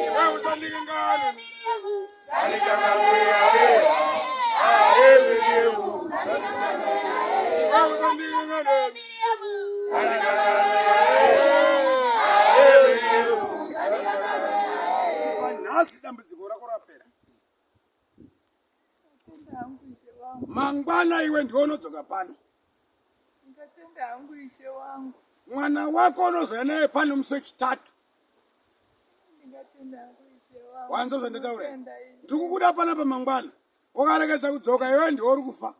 Iwe usandikanganwe. Iwe usandikanganwe. Kubva nhasi dambudziko rako rapera. Mangwana iwe ndiwe unodzoka pano. Ndatenda hangu ishe wangu. Mwana wako unozouya naye pano musi wechitatu. Ndingatenda hangu ishe wangu. Wanzwa zvandataura? Ndinotenda ishe. Ndiri kukuda panapa mangwana. Ukaregedza kudzoka iwe ndiwe uri kufa.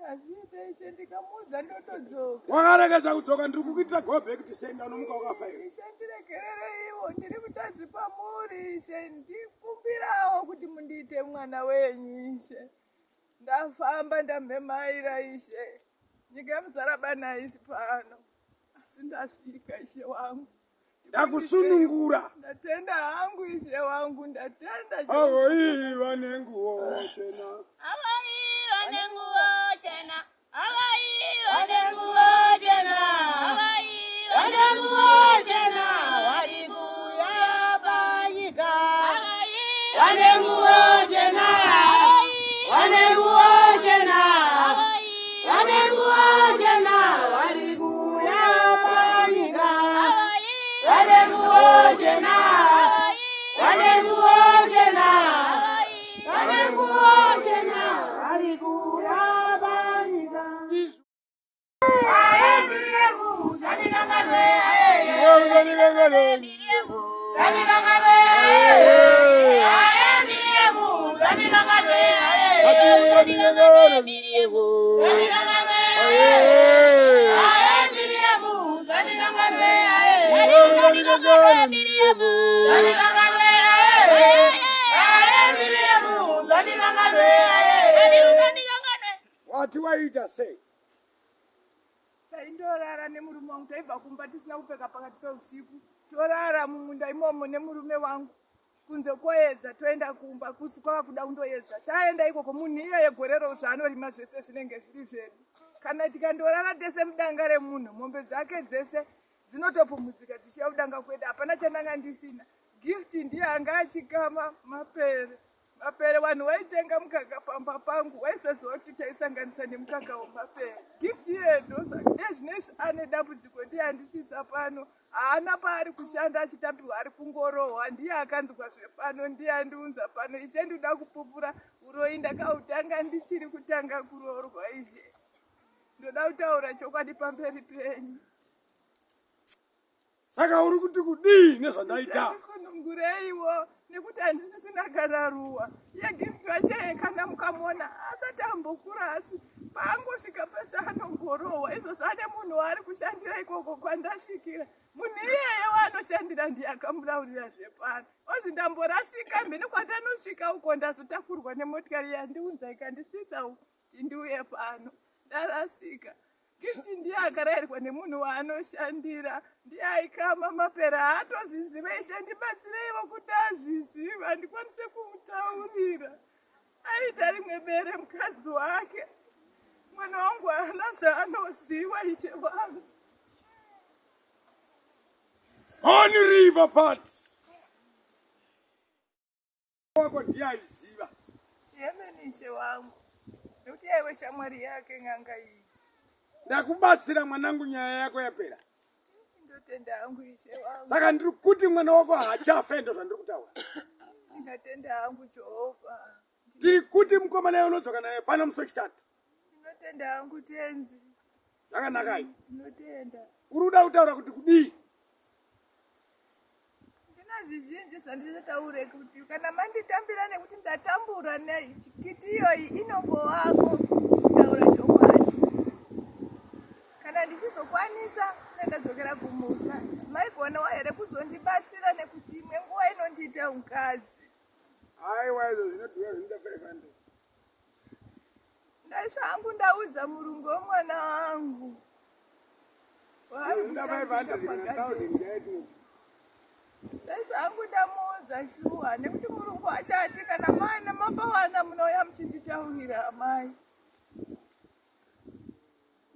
Hazviite ishe ndikamuudza ndotodzoka. Wakaregedza kudzoka ndiri kukuitira go back to sender unomuka wakafa iwe. Ishe ndiregerereiwo ndiri mutadzi pamuri ishe ndikumbirawo kuti mundiite mwana wenyu ishe. Ndafamba ndamhemaira ishe. Nyika yemuzarabani haisi pano asi ndasvika ishe wangu. Ndakusunungura. Ndatenda hangu ishe wangu ndatenda. Avo ii vane nguo chena. Avo ii vane nguo chena. Avo ii vane nguo chena. Avo ii vane nguo chena. Vari kuuya panyika. Avo ii Vane nguo chena. Vane nguo chena. Avo ii Vane nguo chena. Vari kuuya panyika. Avo ii Vane nguo chena. Vane nguo chena. Avo ii Vane nguo chena. Vari kuuya panyika. Izvi Aye Miriam, usandikanganwe aye. iwe usandikanganwe. Usandikanganwe aye. Aye Miriam, usandikanganwe aye. Ati usandikanganwe. Usandikanganwe aye. Aye Miriam, usandikanganwe aye. Iwe usandikanganwe. Usandikanganwe aye. Aye Miriam, usandikanganwe aye. Wati waita sei? Taindorara nemurume wangu taibva kumba tisina kupfeka pakati peusiku torara mumunda imomo nemurume wangu kunze kwoedza toenda kumba kusi kwava kuda kundoedza taenda ikoko munhu iyeye gorero zvaanorima zvese zvinenge zviri zvedu kana tikandorara tese mudanga remunhu mombe dzake dzese dzinotopumhudzika dzichiuya kudanga kwedu hapana chandanga ndisina Gift ndiye anga achikama mapere mapere vanhu vaitenga mukaka pamba pangu waisaziva kuti taisanganisa nemukaka wemapere. Gift iye ndozvinezvi ane dambudziko ndiye andisvitsa pano haana paari kushanda achitambiwa ari kungorohwa ndiye akanzwa zvepano ndiye andiunza pano ishe ndinoda kupupura uroyi ndakautanga ndichiri kutanga kuroorwa ishe ndoda kutaura chokwadi pamberi penyu. Saka uri kuti kudii nezvandaita? Ndisunungureiwo nekuti handisisina kana ruwa. Iye Gift wacho iye kana mukamuona asati ambokura asi paangosvika pese anongorohwa izvozvo ane munhu waari kushandira ikoko kwandasvikira. Munhu iyeye waanoshandira ndiye akamuraurira zvepano. Ozvi ndamborasika mheno kwandanosvika uko ndazotakurwa nemotikari yandiunza ikandisvitsa uko kuti ndiuye pano. Ndarasika. Gift ndiye akarairwa nemunhu waanoshandira ndiye aikama mapera haatozvizive ishe ndibatsireiwo kuti azvizive handikwanise kumutaurira aita rimwe bere mukadzi wake mwana wangu haana zvaanoziva ishe wangu. Horn River part. Wako ndiye aiziva. Yemeni ishe wangu. Nekuti yaiwe shamwari yake n'anga iyi. Ndakubatsira mwanangu nyaya yako yapera. Ndotenda hangu ishe wangu. Saka ndiri kuti mwana wako haachafe ndo zvandiri kutaura. Ndingatenda hangu Jehovha. Ndiri kuti mukomana iye unodzoka naye pano musi wechitatu. Ndinotenda hangu Tenzi. Zvakanakai. Ndinotenda. Uri kuda kutaura kuti kudii? Ndina zvizhinji zvandinotaure kuti kana manditambira nekuti ndatambura nekiti iyoyi inongovako kutaura chokwadi. Kana ndichizokwanisa ndadzokera kumusha maigonawo here kuzondibatsira nekuti imwe nguva inondiita mukadzi. Aiwa izvo zvinodhura zvinoda 500. Ndaisva hangu ndaudza murungu wemwana wangu. Ndaisva hangu ndamuudza shuwa nekuti murungu achati kana maana mapawana munouya muchinditaurira amai.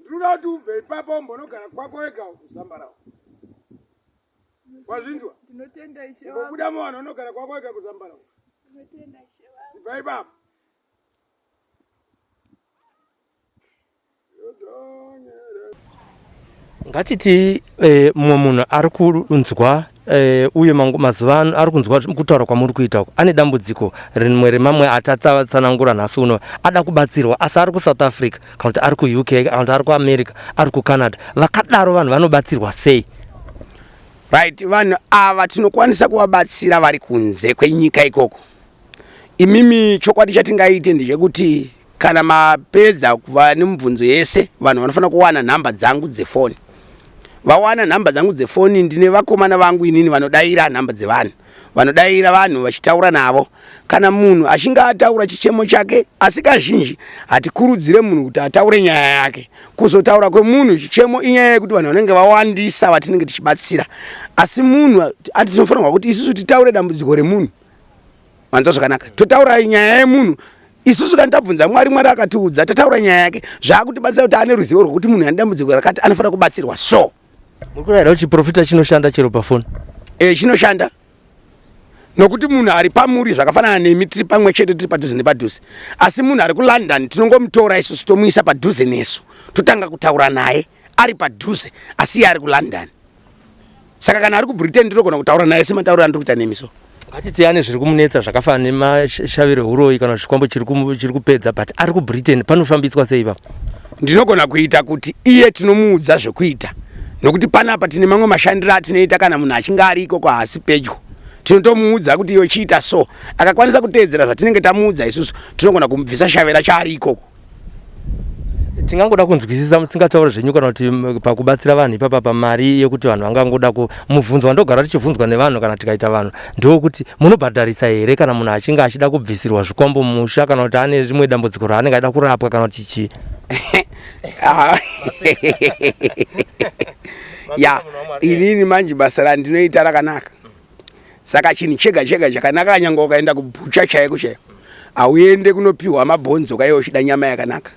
Ndinoda kuti ubve ipapo umbonogara kwako wega kuzambarawo. Wazvinzwa? Ndinotenda ishe wangu. Umbobuda muvanhu unogara kwako wega kuzambarawo. Ndinotenda ishe wangu. Ibva ipapo. Ngatiti eh, mumwe munhu ari kunzwa eh, uye mazuva ano ari kunzwa kutaura kwamuri kuita uku ane dambudziko rimwe remamwe atatsanangura nhasi uno ada kubatsirwa asi ari kusouth africa kana kuti ari kuuk kana kuti ari kuamerica ari kucanada vakadaro vanhu vanobatsirwa sei right vanhu ava tinokwanisa kuvabatsira vari kunze kwenyika ikoko imimi chokwadi chatingaite ndechekuti Kana mapedza kuva nemubvunzo yese, vanhu vanofanira kuwana nhamba dzangu dzefoni. Vawana nhamba dzangu dzefoni, ndine vakomana vangu inini vanodaira nhamba dzevanhu, vanodaira vanhu vachitaura navo. Kana munhu achinge ataura chichemo chake, asi kazhinji hatikurudzire munhu kuti ataure nyaya yake. Kuzotaura kwemunhu chichemo inyaya yekuti vanhu vanenge vawandisa vatinenge tichibatsira, asi munhu tinofanirwa kuti isusu titaure dambudziko remunhu. Manzwa zvakanaka? Totaura nyaya yemunhu isusu kana tabvunza mwari mwari akatiudza tataura nyaya yake zvaakutibatsira kuti ane ruzivo rwekuti munhu ane dambudziko rakati anofanira kubatsirwa so muri kurayira kuti chiprofita chinoshanda chero pafoni e chinoshanda nokuti munhu ari pamuri zvakafanana nemi tiri pamwe chete tiri padhuze nepadhuze asi munhu ari kulondon tinongomutora isusu tomuisa padhuze nesu totanga kutaura naye ari padhuze asi iye ari kulondon saka kana ari kubritain ndinogona kutaura naye sematauriro andiri kuita nemi so ngatiti ane zviri kumunetsa zvakafanana nemashaviro euroyi kana chikwambo chiri kupedza but ari kubritain panofambiswa sei ipapo ndinogona kuita kuti iye tinomuudza zvekuita nokuti panapa tine mamwe mashandiro atinoita kana munhu achinge ari ikoko haasi pedyo tinotomuudza kuti iwe chiita so akakwanisa kuteedzera zvatinenge tamuudza isusu tinogona kumubvisa shavera chaari ikoko Tingangoda kunzwisisa musingatauri zvenyu kana kuti pakubatsira vanhu ipapa pamari yekuti vanhu vangangoda ku mubvunzo wandogara tichibvunzwa nevanhu kana tikaita vanhu ndewekuti munobhadharisa here kana munhu achinge achida kubvisirwa zvikwambo mumusha kana kuti ane rimwe dambudziko raanenge achida kurapwa kana kuti chii Ah. ya inini manje basa randinoita rakanaka saka chinhu chega chega chakanaka nyange ukaenda kubhucha chaiko chaiko hauende kunopiwa mabhonzo kaiwe uchida nyama yakanaka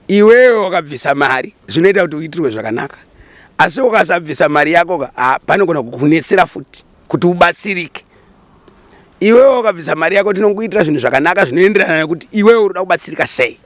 iwewe wakabvisa mari zvinoita kuti uitirwe zvakanaka asi ukasabvisa mari yako ka ah, panogona kukunetsera futi kuti ubatsirike iwewe wakabvisa mari yako tinongoitira zvinhu zvakanaka zvinoenderana nekuti iwewe uri kuda kubatsirika sei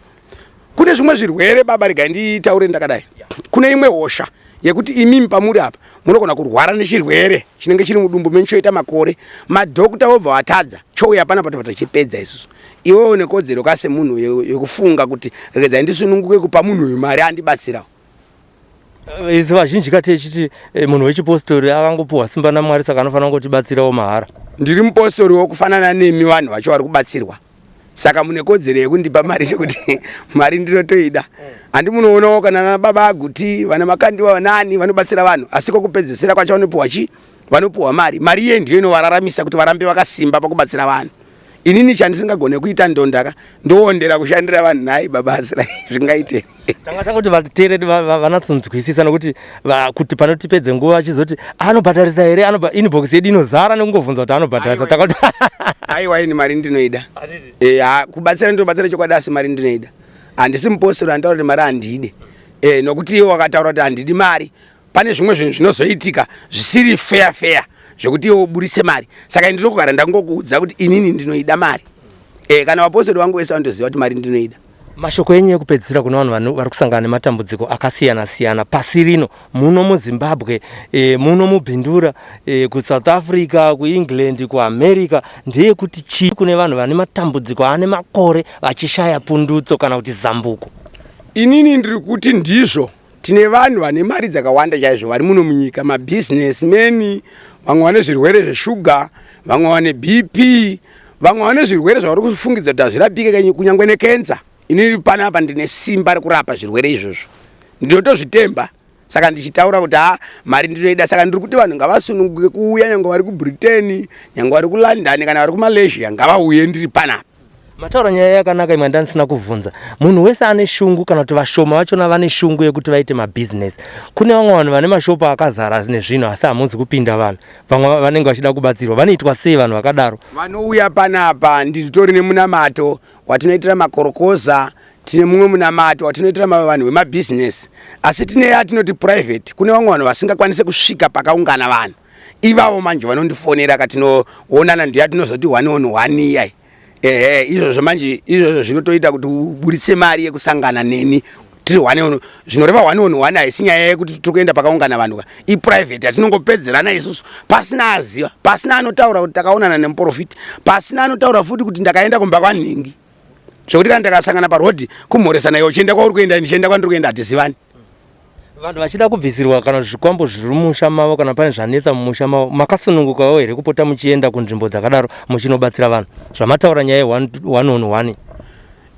Kune zvimwe zvirwere baba, regai nditaure ndakadai. Kune imwe hosha yekuti imimi pamuri apa munogona kurwara nechirwere chinenge chiri mudumbu menyu choita makore, madhokta vobva vatadza, chouya panapa tobva tachipedza isusu. Iwewe une kodzero ka semunhu yekufunga kuti regedzai ndisununguke kupa munhu uyu mari andibatsirawo. Isu vazhinji ka tichiti eh, munhu wechipostori akangopuhwa simba naMwari saka anofanira kungotibatsirawo mahara. Ndiri mupostori wokufanana nemi vanhu vacho vari kubatsirwa. Saka mune kodzero yekundipa mari nekuti mari ndinotoida. Handi munoonawo kana vana baba aguti, vana makandiwa vanani vanobatsira vanhu asi kwokupedzesera kwacho vanopuhwa chii? Vanopuhwa mari. Mari iye ndiyo inovararamisa kuti varambe vakasimba pakubatsira vanhu. Inini chandisingagone kuita ndondaka ndoondera kushandira vanhu nhai baba Asirai zvingaite. Tanga tangoti vateereri vanatsonzwisisa nokuti kuti panotipedze nguva vachizoti anobhadharisa here anoba inbox yedu inozara nekungovhunza kuti anobhadharisa takati aiwa ini mari ndinoida. Eh kubatsira ndinobatsira chokwadi asi mari ndinoida. Handisi mupostori andaura kuti mari handide. Eh nokuti iwe wakataura kuti handidi mari pane zvimwe zvinhu zvinozoitika zvisiri fair fair zvekuti iwe uburitse mari saka ndinogara ndangokuudza kuti inini ndinoida mari e, kana vapostori vangu vese vanotoziva kuti mari ndinoida mashoko enyu ekupedzisira kune vanhu vari kusangana nematambudziko akasiyana siyana pasi rino muno muzimbabwe e, muno mubhindura e, kusouth africa kuengland kuamerica ndeyekuti chii kune vanhu vane matambudziko ane makore vachishaya pundutso kana kuti zambuko inini ndiri kuti ndizvo Tine vanhu vane mari dzakawanda chaizvo vari muno munyika, mabusiness men, vamwe vane zvirwere zveshuga, vamwe vane BP, vamwe vane zvirwere zvavari kufungidza kuti hazvirapike kunyange nekenza. Inini panapa ndine simba rekurapa zvirwere izvozvo, ndinotozvitemba. Saka ndichitaura kuti ha mari ndinoida, saka ndiri kuti vanhu ngavasununguke kuuya, nyange vari kuBritain, nyange vari kuLondon kana vari kuMalaysia, ngavauye ndiri panapa. Mataura nyaya yakanaka imwe yandandisina kuvhunza. Munhu wese ane shungu kana kuti vashoma vachona vane shungu yekuti vaite mabhizinesi. Kune vamwe vanhu vane mashopu akazara nezvinhu asi hamuzi kupinda vanhu. Vamwe vanenge vachida kubatsirwa. Vanoitwa sei vanhu vakadaro? Vanouya panapa nditori nemunamato watinoitira makorokoza. Tine mumwe munamato watinoitira vanhu vemabhizinesi, asi tine yatinoti private. Kune vamwe vanhu vasingakwanise kusvika pakaungana vanhu ivavo, manje vanondifonera katinoonana, ndiya tinozoti one on one iyai. Ehe, izvozvo manje, izvozvo zvinotoita kuti uburitse mari yekusangana neni tiri one on. Zvinoreva one on one haisi nyaya yekuti tiri kuenda pakaungana vanhu ka, iprivate yatinongopedzerana isusu pasina aziva, pasina anotaura kuti takaonana nemuprofiti, pasina anotaura futi kuti ndakaenda kumba kwanhingi, zvekuti kana takasangana parodhi kumhoresana, iwe uchienda kwauri kuenda, ndichienda kwandiri kuenda, hatizivani. Vanhu vachida kubvisirwa kana zvikwambo zviri mumusha mavo, kana pane zvanetsa mumusha mavo, makasunungukawo here kupota muchienda kunzvimbo dzakadaro muchinobatsira vanhu, zvamataura nyaya yeone on one?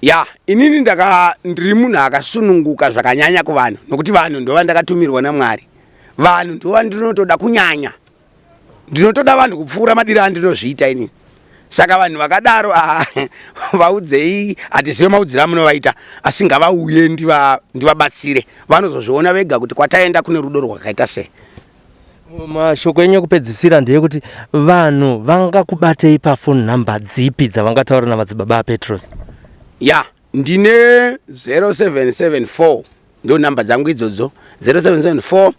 Ya, inini ndaka ndiri munhu akasununguka zvakanyanya kuvanhu, nokuti vanhu ndova ndakatumirwa naMwari. Vanhu ndova ndinotoda kunyanya, ndinotoda vanhu kupfuura madiro andinozviita inini. Saka vanhu vakadaro, ah, vaudzei, hatizive maudziro amunovaita, asi ngavauye ndivabatsire. Vanozozviona vega kuti kwataenda kune rudo rwakaita sei. Mashoko enyu ekupedzisira ndeyekuti vanhu vangakubatei pafoni nhamba dzipi dzavangataura namadzibaba aPetros? Ya, ndine 0774, ndo namba dzangu idzodzo, 0774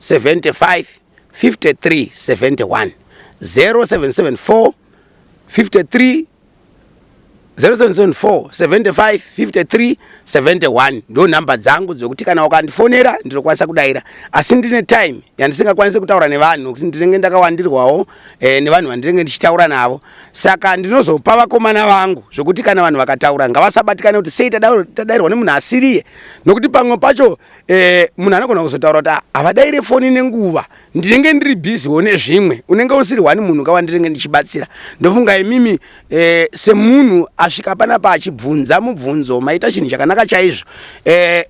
75 53 71, 0774 53, 0774 75 53 71, ndo nhamba dzangu dzokuti kana ukandifonera ndinokwanisa kudayira. Asi ndine time yandisingakwanisi kutaura nevanhu nokuti ndinenge ndakawandirwawo nevanhu vandinenge ndichitaura navo. Saka ndinozopa vakomana vangu zvokuti kana vanhu vakataura ngavasabatikane kuti sei tadairwa nemunhu asiriye, nokuti pamwe pacho munhu anogona kuzotaura kuti havadaire foni nenguva, ndinenge ndiri busy nezvimwe. Unenge usiri one munhu kawa ndinenge ndichibatsira. Ndofunga imimi semunhu asvika panapa achibvunza mubvunzo, maita chinhu chakanaka chaizvo.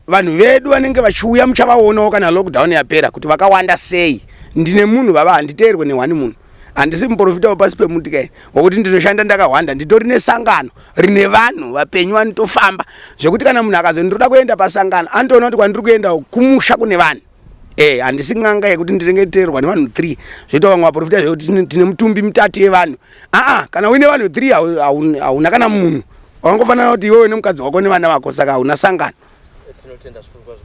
Vanhu vedu vanenge vachiuya muchavaonawo kana lockdown yapera kuti vakawanda sei. Ndine munhu vava, handiteerwe nehwani munhu, handisi muprofita wepasi pemuti kai wokuti ndinoshanda ndakahwanda. Nditori nesangano rine vanhu vapenyu vanotofamba, zvekuti kana munhu akazo ndinoda kuenda pasangano, anotoona kuti kwandiri kuenda kumusha kune vanhu. Handisi n'anga yekuti ndinenge teerwa nevanhu 3, zvoita vamwe vaprofita zvekuti tine mutumbi mitatu yevanhu. Aa, kana uine vanhu 3 hauna kana munhu, wangofanana kuti iwewe nemukadzi wako nevana vako, saka hauna sangano. Tinotenda zvikuru kwazvo.